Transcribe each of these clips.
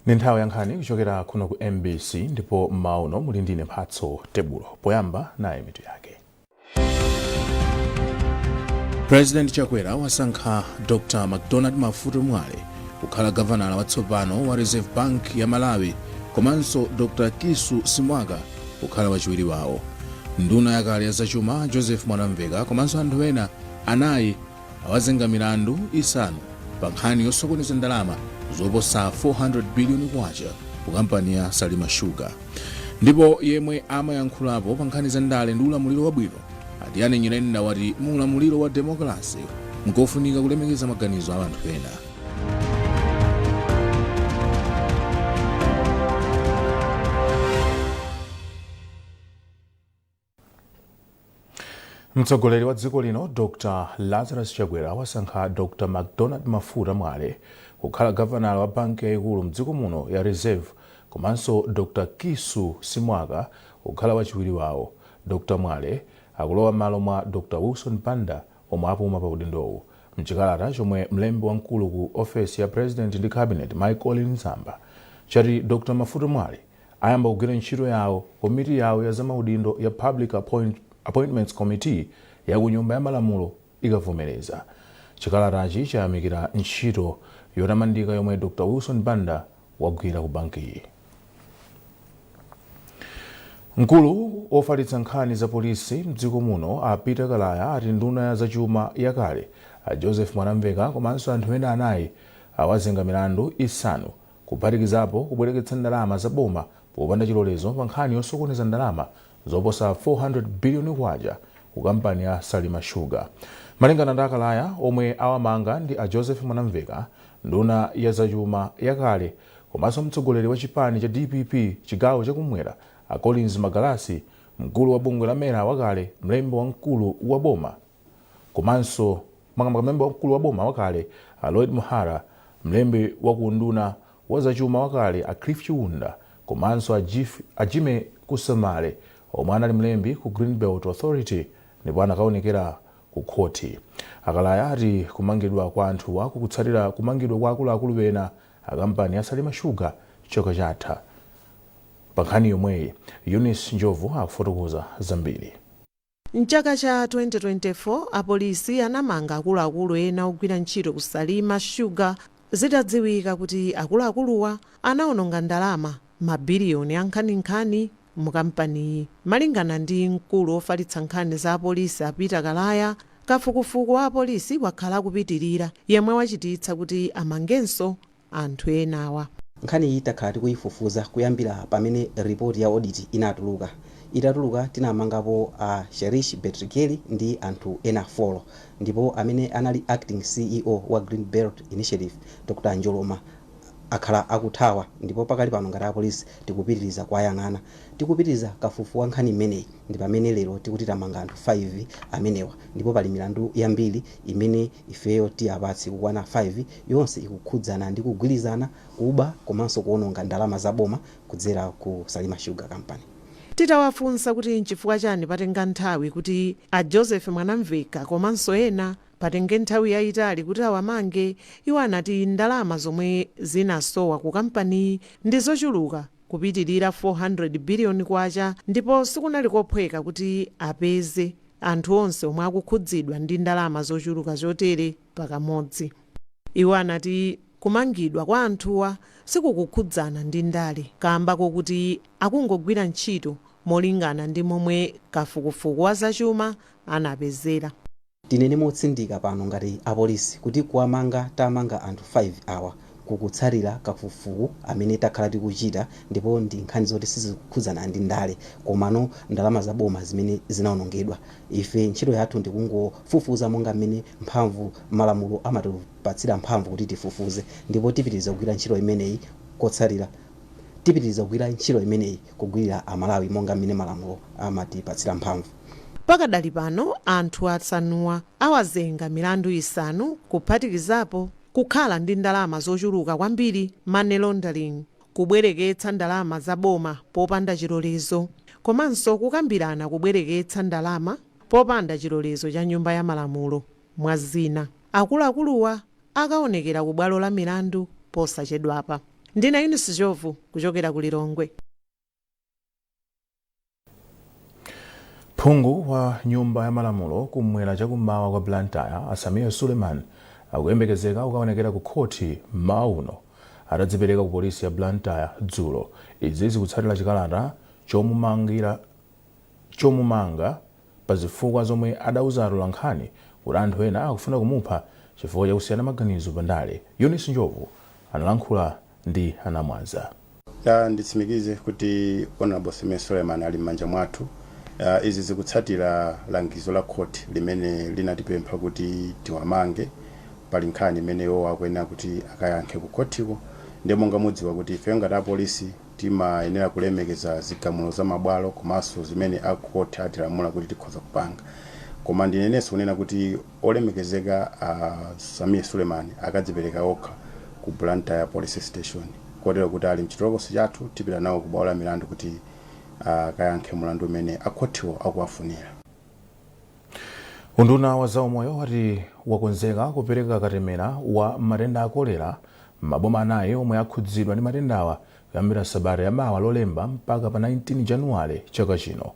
Ndi nthawi ya nkhani kuchokera kuno ku MBC, ndipo mmawa uno muli ndine Mphatso Tebulo. Poyamba naye mitu yake. President Chakwera wasankha Dr MacDonald Mafuta Mwale kukhala gavanala watsopano wa Reserve Bank ya Malawi komanso Dr Kisu Simwaka kukhala wachiwiri wawo. Nduna yakale ya zachuma Joseph Mwanamveka komanso anthu ena anayi awazenga milandu isanu pa nkhani yosokoneza ndalama zoposa 400 biliyoni kwacha ku kampani ya Salima Sugar. Ndipo yemwe amayankhulapo pa nkhani za ndale ndi ulamuliro wabwino a Tiyani Nyirenda wati mu ulamuliro wa demokrasi nkofunika kulemekeza maganizo a anthu ena. Mtsogoleri wa dziko lino Dr Lazarus Chakwera wasankha Dr MacDonald Mafuta Mwale kukhala gavanala wa banki yayikulu mdziko muno ya Reserve komanso Dr Kisu Simwaka kukhala wachiwiri wawo. Dr Mwale akulowa m'malo mwa Dr Wilson Banda omwe apuma pa udindowu. Mchikalata chomwe mlembi wamkulu ku ofesi ya President ndi Cabinet Mai Colleen Zamba chati Dr Mafuta Mwale ayamba kugwira ntchito yawo komiti yawo ya zamaudindo ya Public Appointments Committee ya ku Nyumba ya Malamulo ikavomereza. Chikalatachi chayamikira ntchito yotamandika yomwe Dr Wilson Banda wagwira ku bankiyi. Mkulu wofalitsa nkhani za polisi mdziko muno a Peter Kalaya ati nduna ya zachuma yakale a Joseph Mwanamveka komanso anthu ena anayi awazenga milandu isanu kuphatikizapo kubwereketsa ndalama za boma popanda chilolezo pa nkhani yosokoneza ndalama zoposa 400 biliyoni kwacha ku kampani ya Salima Sugar. Malingana ndi a Kalaya, omwe awamanga ndi a Joseph Mwanamveka, nduna ya zachuma yakale komanso mtsogoleri wa chipani cha dpp chigawo chakumwera a Collins Magalasi, mkulu wa bungwe la mera wakale, mlembi wamkulu wa boma komanso makamaka mlembi wamkulu wa boma wakale a Lloyd Muhara, mlembi wa ku unduna wa zachuma wakale a Cliff Chiunda komanso a Jimmy Kusamale omwe anali mlembi ku Greenbelt Authority ndipo anakaonekera ku khoti. A Kalaya ati kumangidwa kwa anthuwa kukutsatira kumangidwa kwa akuluakulu ena a kampani ya Salima Sugar chaka chatha. Pa nkhani yomweyi, Eunice Njovu akufotokoza zambiri. M'chaka cha 2024, apolisi anamanga akuluakulu ena ogwira ntchito ku Salima Sugar zitadziwika kuti akuluakuluwa anaononga ndalama mabiliyoni ankhaninkhani mu kampaniyi. Malingana ndi mkulu ofalitsa nkhani za apolisi a Peter Kalaya, kafukufuku wa apolisi wakhala akupitirira yemwe wachititsa kuti amangenso anthu enawa. Nkhani iyi takhala tikuyifufuza kuyambira pamene report ya audit inatuluka. Itatuluka tinamangapo a Shirish Bettigeri ndi anthu ena 4 ndipo amene anali acting CEO wa Green Belt Initiative Dr Njoloma akhala akuthawa ndipo pakali pano ngati apolisi tikupitiriza kuwayang'ana. Tikupitiriza kafukufuku wa nkhani imeneyi ndi pamene lero tikuti tamanga anthu 5 amenewa ndipo pali milandu yambiri imene ifeyo tiyapatse kukwana 5 yonse ikukhudzana ndi kugwirizana kuba komanso kuononga ndalama za boma kudzera ku Salima Sugar Company. Titawafunsa kuti nchifukwa chani patenga nthawi kuti a Joseph Mwanamveka komanso ena patenge nthawi yayitali kuti awamange, iwo anati ndalama zomwe zinasowa ku kampaniyi ndi zochuluka kupitirira 400 biliyoni kwacha ndipo sikunali kophweka kuti apeze anthu onse omwe akukhudzidwa ndi ndalama zochuluka chotere pakamodzi. Iwo anati kumangidwa kwa anthuwa sikukukhudzana ndi ndale kamba kokuti akungogwira ntchito molingana ndi momwe kafukufuku wa zachuma anapezera. Tinene motsindika pano ngati apolisi kuti kuwamanga tamanga anthu 5 awa kukutsatira kafukufuku amene takhala tikuchita ndipo ndi nkhani zoti sizikukhudzana ndi ndale komano ndalama za boma zimene zinaonongedwa. Ife ntchito yathu ndikungofufuza monga mmene mphamvu malamulo amatipatsira mphamvu kuti tifufuze ndipo tipitiriza kugwira ntchito imeneyi kotsatira tipitiriza kugwira ntchito imeneyi kugwirira Amalawi monga mmene malamulo amatipatsira mphamvu. Pakadali pano anthu asanuwa awazenga milandu isanu kuphatikizapo kukhala ndi ndalama zochuluka kwambiri, money laundering, kubwereketsa ndalama za boma popanda chilolezo komanso kukambirana kubwereketsa ndalama popanda chilolezo cha nyumba ya malamulo mwa zina. Akuluakuluwa akaonekera ku bwalo la milandu posachedwapa. Ndine Eunice Jovu kuchokera ku Lilongwe. Phungu wa Nyumba ya Malamulo kumwera chakummawa kwa Blantyre, a Sameer Suleman, akuyembekezeka kukaonekera ku khoti mmawa uno atadzipereka ku polisi ya Blantyre dzulo. Izi zikutsatira chikalata chomumanga pa zifukwa zomwe adauza atolankhani kuti anthu ena akufuna kumupha chifukwa chakusiyana maganizo pandale. Eunice Njovu analankhula ndi anamwaza. Nditsimikize kuti Honorable Sameer Suleman ali m'manja mwathu. Izi zikutsatira langizo la court limene linatipempha kuti tiwamange. Pali nkhani imene iwo akuyenera kuti akayankhe ku khotiko, ndiye monga mudziwa kuti ife ngati apolisi timayenera kulemekeza zigamulo za mabwalo komanso zimene a court atilamula kuti tikhoza kupanga. Koma ndinenenso kunena kuti olemekezeka Sameer Suleman akadzipereka okha ku Blantyre Police Station, kotero kuti ali mchitolokosi chathu, tipita nawo ku bwalo la milandu kuti akayankhe mulandu umene akhotiwo akuwafunira. Unduna wa zaumoyo wati wakonzeka kupereka katemera wa matenda a kolera m'maboma anayi omwe akhudzidwa ndi matendawa kuyambira sabata yamawa Lolemba mpaka pa 19 Januwale chaka chino.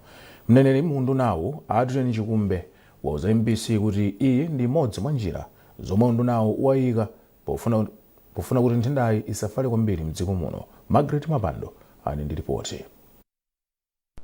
Mneneri mu undunawu, Adrian Chikumbe, wauza MBC kuti iyi ndi imodzi mwa njira zomwe undunawu wayika pofuna kuti nthendayi isafale kwambiri mdziko muno. Margaret Mapando ali ndi ripoti.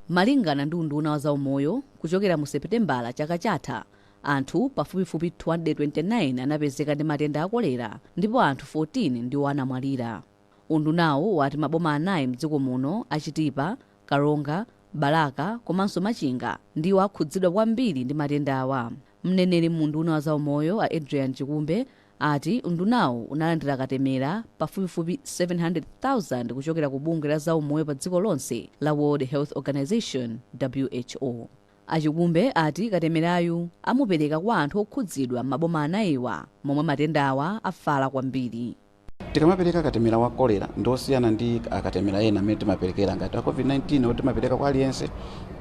Malingana ndi unduna wa zaumoyo, kuchokera mu Seputembala chaka chatha, anthu pafupifupi 229 anapezeka ndi matenda a kolera ndipo anthu 14 ndiwo anamwalira. Undunawu wati maboma anayi mdziko muno, a Chitipa, Karonga, Balaka komanso Machinga, ndiwo akhudzidwa kwambiri ndi matenda awa. Mneneri mu unduna wa zaumoyo, a Adrian Chikumbe, ati undunawu unalandira katemera pafupifupi 700,000 kuchokera ku bungwe la zaumoyo pa dziko lonse la World Health Organization, WHO. Achikumbe ati katemerayu amupereka kwa anthu okhudzidwa m'maboma anayiwa momwe matenda awa afala kwambiri. Tikamapereka katemera wa kolera, ndiosiyana ndi akatemera ena amene timaperekera ngati a COVID-19 oti timapereka kwa aliyense.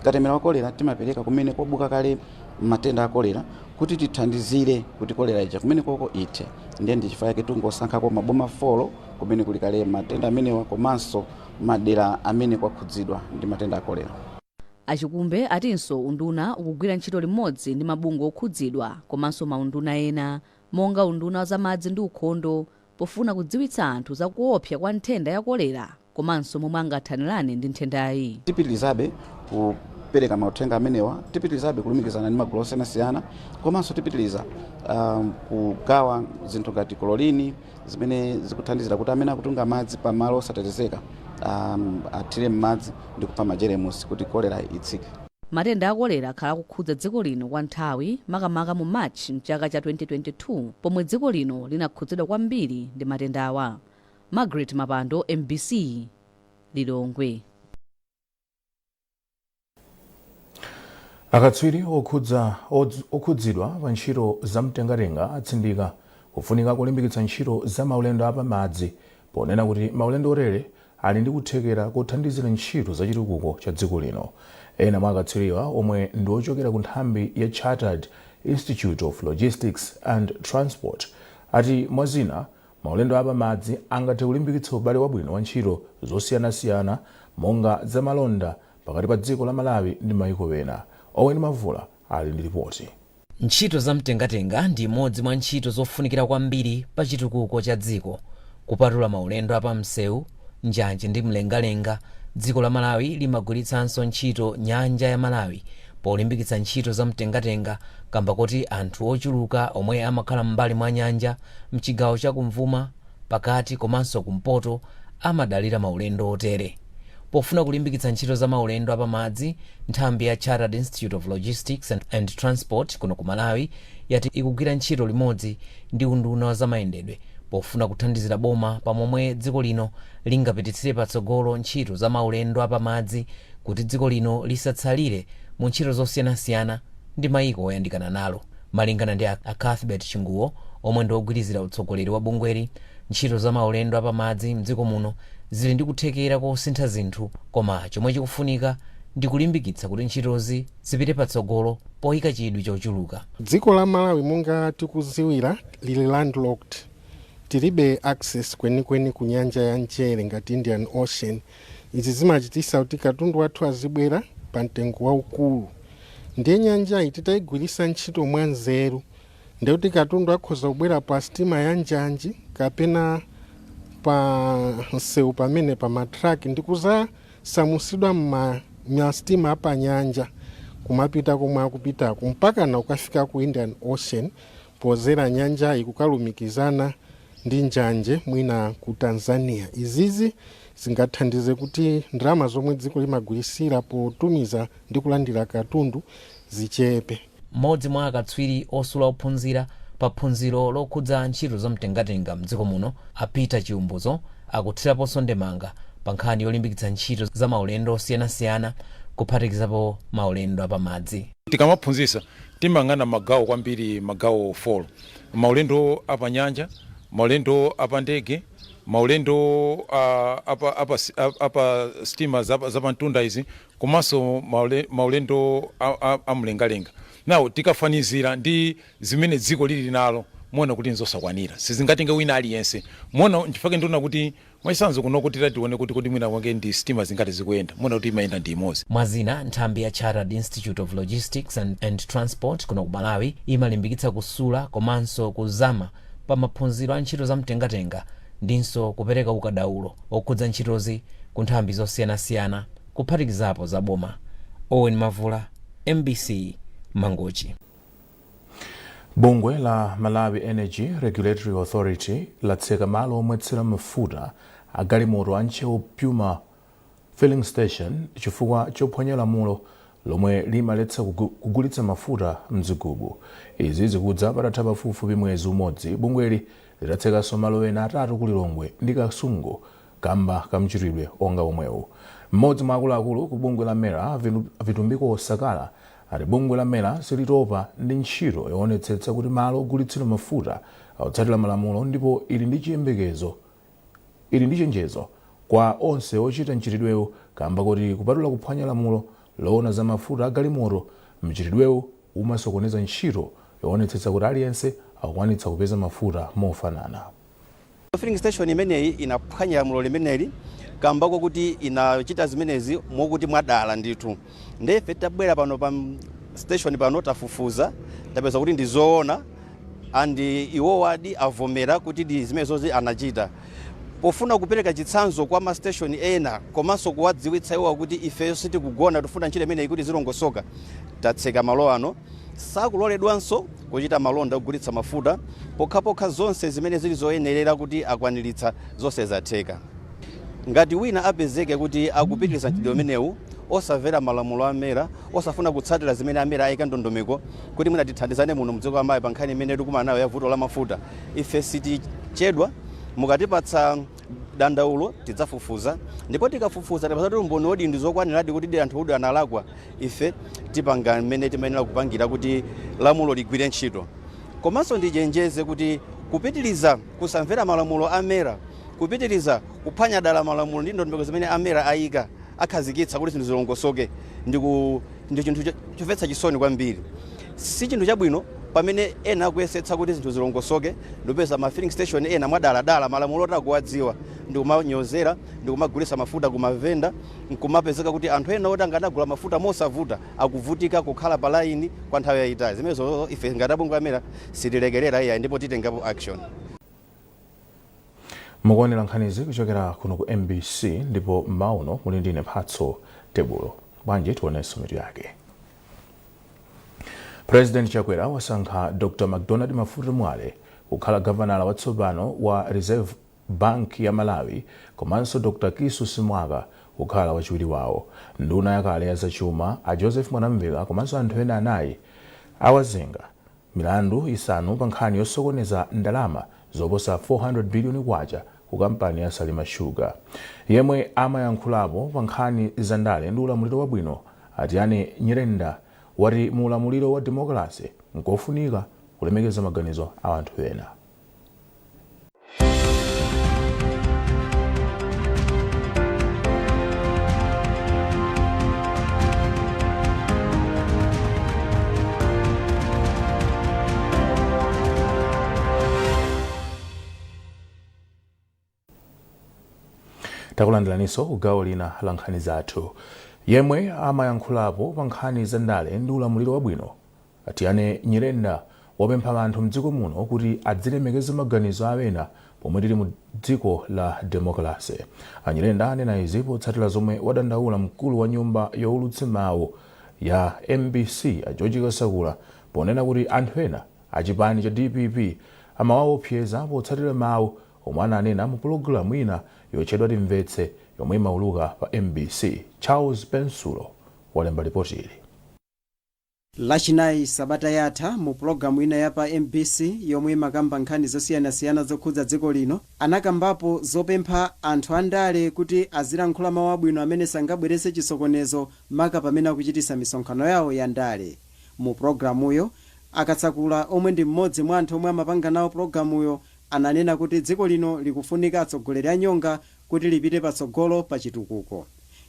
Katemera wa kolera timapereka kumene kwabuka kale matenda a kolera kuti tithandizire kuti kolera ija kumene koko ithe. Ndiye ndi chifukwa chake tungosankhako maboma 4 kumene kuli kale matenda amenewa komanso madera amene kwakhudzidwa ndi matenda a kolera. Achikumbe atinso unduna ukugwira ntchito limodzi ndi mabungwe okhudzidwa komanso maunduna ena monga unduna wa zamadzi ndi ukhondo pofuna kudziwitsa anthu za kuopsa kwa nthenda ya kolera komanso momwe angathanirane ndi nthendayi. Tipitirizabe kupereka mauthenga amenewa, tipitirizabe kulumikizana ndi magulu osiyanasiyana, komanso tipitiriza kugawa zinthu ngati chlorine zimene zikuthandizira kuti amene akutunga madzi pamalo osatetezeka athire m'madzi ndi kupha majeremusi kuti kolera itsike. Matenda a kolera akhala akukhudza dziko lino kwa nthawi, makamaka mu March mchaka cha 2022 pomwe dziko lino linakhudzidwa kwambiri ndi matenda awa. Margaret Mapando, MBC, Lilongwe. Akatswiri okhudzidwa pa ntchito zamtengatenga atsindika kufunika kulimbikitsa ntchito za maulendo apamadzi ponena kuti maulendo otere ali ndi kuthekera kothandizira ntchito za chitukuko cha dziko lino. Ena mwa akatswiriwa, omwe ndi ochokera ku nthambi ya Chartered Institute of Logistics and Transport, ati mwa zina maulendo apamadzi angathe kulimbikitsa ubale wabwino wa ntchito zosiyanasiyana monga zamalonda pakati pa dziko la Malawi ndi mayiko ena. Owen Mavula ali ndi ripoti. Ntchito za mtengatenga ndi imodzi mwa ntchito zofunikira kwambiri pa chitukuko cha dziko. Kupatula maulendo apamsewu, njanji ndi mlengalenga, dziko la Malawi limagwiritsanso ntchito nyanja ya Malawi polimbikitsa ntchito za mtengatenga kamba koti anthu ochuluka omwe amakhala m'mbali mwa nyanja mchigawo cha kumvuma, pakati komanso kumpoto amadalira maulendo otere. Pofuna kulimbikitsa ntchito za maulendo apamadzi, nthambi ya Chartered Institute of Logistics and Transport kuno ku Malawi yati ikugwira ntchito limodzi ndi unduna wa zamayendedwe pofuna kuthandizira boma pamomwe dziko lino lingapititsire patsogolo ntchito za maulendo apamadzi kuti dziko lino lisatsalire mu ntchito zosiyanasiyana ndi mayiko oyandikana nalo. Malingana ndi a Cuthbert Chinguwo, omwe ndi ogwirizira utsogoleri wa bungweli, ntchito za maulendo apamadzi mdziko muno zili ndi kuthekera kosintha zinthu, koma chomwe chikufunika ndi kulimbikitsa kuti ntchitozi zipite patsogolo poyika chidwi chochuluka. Dziko la Malawi, monga tikuziwira, lili landlocked. Tilibe access kwenikweni ku nyanja ya mchere ngati Indian Ocean. Izi zimachitisa kuti katundu wathu azibwera pa mtengo waukulu. Ndiye nyanjayi titayigwiritsa ntchito mwanzeru, ndekuti katundu akhoza kubwera pa sitima ya njanji kapena pa msewu pamene pa matraki ndi kuzasamutsidwa masitima apanyanja kumapita komwe akupitako mpaka ukafika ku Indian Ocean pozera nyanjayi kukalumikizana ndi njanje mwina ku Tanzania. Izizi zingathandize kuti ndalama zomwe dziko limagwirisira potumiza ndi kulandira katundu zichepe. Mmodzi mwa akatswiri osula ophunzira pa phunziro lokhudza ntchito zamtengatenga mdziko muno, a Peter Chiumbuzo, akuthiraponso ndemanga pa nkhani yolimbikitsa ntchito za maulendo osiyanasiyana, kuphatikizapo maulendo apamadzi. Tikamaphunzitsa timayang'ana magawo kwambiri, magawo 4: maulendo apanyanja, maulendo apandege, maulendo apa sitima zapamtunda izi, komanso maulendo amlengalenga. Nawo tikafanizira ndi zimene dziko lili nalo, muona kuti nzosakwanira, sizingatenge wina aliyense. Muona, nchifukwa ndiona kuti mwachitsanzo kuno kuti tione kuti kodi mwina mwake ndi sitima zingati zikuyenda, muona kuti imayenda ndi imodzi. Mwazina, nthambi ya Chartered Institute of Logistics and Transport kuno ku Malawi imalimbikitsa kusula komanso kuzama pa maphunziro a ntchito zamtengatenga ndinso kupereka ukadaulo okhudza ntchitozi ku nthambi zosiyanasiyana, kuphatikizapo za boma. Owen Mavula, MBC, Mangochi. Bungwe la Malawi Energy Regulatory Authority latseka malo omwetsera mafuta agalimoto a Ntcheu Puma Filling Station chifukwa chophwanya lamulo lomwe limaletsa kugulitsa mafuta mzigubu. Izi zikudza patatha pafupifupi mwezi umodzi bungweli litatsekanso malo ena atatu ku Lilongwe ndi Kasungu kamba kamchitidwe onga omwewu. Mmodzi mwa akuluakulu ku bungwe la MERA, Vitumbiko Sakala, ati bungwe la MERA silitopa ndi ntchito yoonetsetsa kuti malo ogulitsira mafuta akutsatira malamulo, ndipo ili ndi chiyembekezo, ili ndi chenjezo kwa onse ochita mchitidwewu, kamba kuti kupatula kuphwanya lamulo loona za mafuta agalimoto, mchitidwewu umasokoneza ntchito yoonetsetsa kuti aliyense akukwanitsa kupeza mafuta mofanana. Filling station imeneyi inaphwanya lamulo limeneli kambako kuti inachita zimenezi mokuti mwadala ndithu. Ndefe tabwera pano pa station pano, tafufuza, tapeza kuti ndi zoona, and iwowadi avomera kuti ndi zimenezozi anachita. Pofuna kupereka chitsanzo kwa ma station ena komanso kuwadziwitsa iwowa kuti ifeyo sitikugona, tifuna ntchito imeneyi kuti zilongosoka, tatseka malo ano. Sakuloledwanso kuchita malonda ogulitsa mafuta pokhapokha zonse zimene zili zoyenerera kuti akwaniritsa zonse zatheka. Ngati wina apezeke kuti akupitiriza mchitidwe umenewu osamvera malamulo a MERA, osafuna kutsatira zimene a MERA ayika ndondomeko kuti mwina tithandizane muno mdziko la Malawi pa nkhani imene tikumana nayo ya vuto la mafuta, ife sitichedwa. Mukatipatsa dandaulo tidzafufuza, ndipo tikafufuza tipeza kuti umboni wodi ndi zokwaniradi kuti di anthu udi analakwa, ife tipanga mmene timayenera kupangira kuti lamulo ligwire ntchito. Komanso ndichenjeze kuti kupitiriza kusamvera malamulo a MERA, kupitiriza kuphwanya dala malamulo ndi ndondomeko zimene a MERA ayika, akhazikitsa kuti zinthu zilongosoke, ndi chinthu chomvetsa chisoni kwambiri. Si chinthu chabwino pamene ena akuyesetsa kuti zinthu zilongosoke, ndikupeza ma filling station ena mwadaladala malamulo oti akuwadziwa ndikumanyozera, ndikumagulitsa mafuta kumavenda, nkumapezeka kuti anthu ena oti angadagula mafuta mosavuta akuvutika kukhala pa line kwa nthawi yayitali. Zimenezo ife ngati abungwe a MERA sitilekerera iyayi, ndipo titengapo action. Mukuonera nkhanizi kuchokera kuno ku MBC, ndipo mauno muli ndine Mphatso Tebulo. Bwanji tionenso mitu yake. President Chakwera wasankha Dr MacDonald Mafuta Mwale kukhala gavanala watsopano wa Reserve Bank ya Malawi, komanso Dr Kisu Simwaka kukhala wachiwiri wawo. Nduna yakale ya zachuma a Joseph Mwanamveka komanso anthu ena anayi awazenga milandu isanu pa nkhani yosokoneza ndalama zoposa 400 biliyoni kwacha ku kampani ya Salima Sugar. Yemwe amayankhulapo pa nkhani za ndale ndi ulamuliro wabwino, Atiyani Nyirenda, wati mu ulamuliro wa demokrasi nkofunika kulemekeza maganizo a anthu ena. Takulandiraninso kugawo lina la nkhani zathu. Yemwe amayankhulapo pa nkhani za ndale ndi ulamuliro wabwino, Tiyane Nyirenda, wapempha anthu mdziko muno kuti adzilemekeza maganizo a ena pomwe tili mu dziko la demokrasi. Anyirenda anena izi potsatira zomwe wadandaula mkulu wa nyumba yowulutsa mawu ya MBC, a George Kasakula, ponena kuti anthu ena achipani cha DPP amawaopseza potsatira mawu omwe ananena mu pulogalamu ina yotchedwa Timvetse yomwe imauluka pa MBC. Charles Pensulo walemba ripoti ili. Lachinayi sabata yatha, mu pulogalamu ina ya pa MBC yomwe imakamba nkhani zosiyanasiyana zokhudza dziko lino, anakambapo zopempha anthu andale kuti azilankhula mawu abwino amene sangabweretse chisokonezo, maka pamene akuchitisa misonkhano yawo ya ndale. Mu pulogalamuyo, Akasakula, omwe ndi mmodzi mwa anthu omwe amapanga nawo pulogalamuyo, ananena kuti dziko lino likufunika atsogoleri anyonga kuti lipite patsogolo pa chitukuko.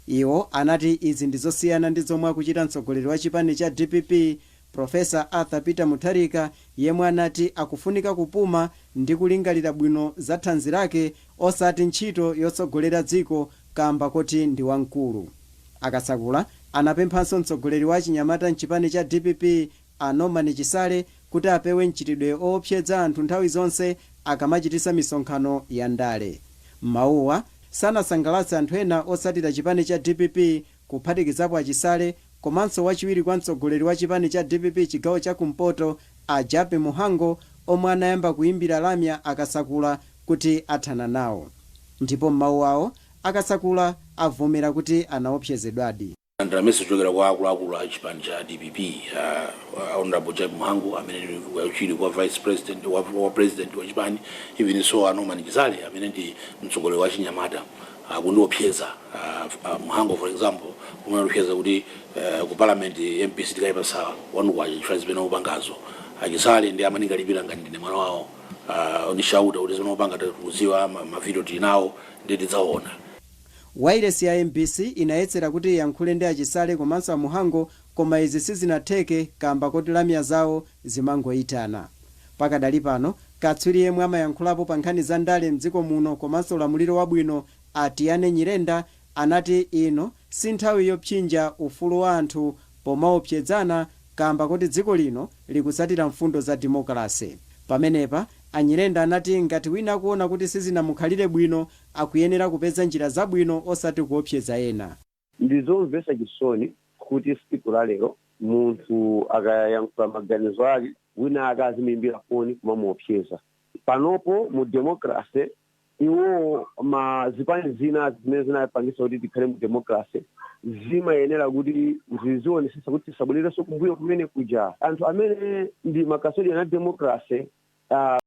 Iwo anati izi ndi zosiyana ndi zomwe akuchita mtsogoleri wa chipani cha DPP, Profesa Arthur Peter Mutharika, yemwe anati akufunika kupuma ndi kulingalira bwino za thanzi lake, osati ntchito yotsogolera dziko kamba kuti ndi wamkulu. Akasakula anapemphanso mtsogoleri wa chinyamata mchipani cha DPP, a Norman Chisale, kuti apewe mchitidwe oopseza anthu nthawi zonse akamachitisa misonkhano ya ndale. Mawuwa sanasangalatse anthu ena otsatira chipani cha DPP, kuphatikizapo Achisale komanso wachiwiri kwa mtsogoleri wa chipani cha DPP chigawo cha kumpoto, a Jappie Mhango, omwe anayamba kuimbira lamya Akasakula kuti athana nawo. Ndipo m'mawu awo, Akasakula avomera kuti anaopsezedwadi. Ndalama kuchokera kwa akuluakulu a chipani cha DPP, Honorable Jappie Mhango amene ndi wachiwiri kwa vice president wa president wa chipani, even so a Norman Chisale amene ndi mtsogoleri wa chinyamata, akundiopseza. Mhango, for example, kumandiopseza kuti ku parliament MPC tikayipasa 1 kwacha chifukwa zimene upangazo. Achisale ndi amaningalipira ngati ndine mwana wawo, onishauta kuti zimene upanga tikuziwa, mavideo tili nawo, ndi tidzaona. Wailesi ya MBC inayetsera kuti iyankhule ndi Achisale komanso Amuhango, koma izi sizinatheke kamba koti lamya zawo zimangoyitana. Pakadali pano, katswiri yemwe amayankhulapo pa nkhani za ndale mdziko muno komanso ulamuliro wabwino, Atiyane Nyirenda, anati ino si nthawi yopsinja ufulu wa anthu pomaopsezana kamba kuti dziko lino likutsatira mfundo za demokrasi. Pamenepa Anyirenda anati ngati wina akuona kuti sizinamukhalire bwino, akuyenera kupeza njira zabwino, osati kuopseza ena. Ndizomvetsa chisoni kuti tsiku la lero munthu akayankhula maganizo ake, wina akazimuimbira foni kumamuopseza. Panopo mu democracy, iwo ma zipani zina zimene zinapangisa kuti tikhale mu democracy zimayenera kuti zizionesesa kuti tisabwererenso kumbuyo kumene kuja. Anthu amene ndi ma custodian a democracy.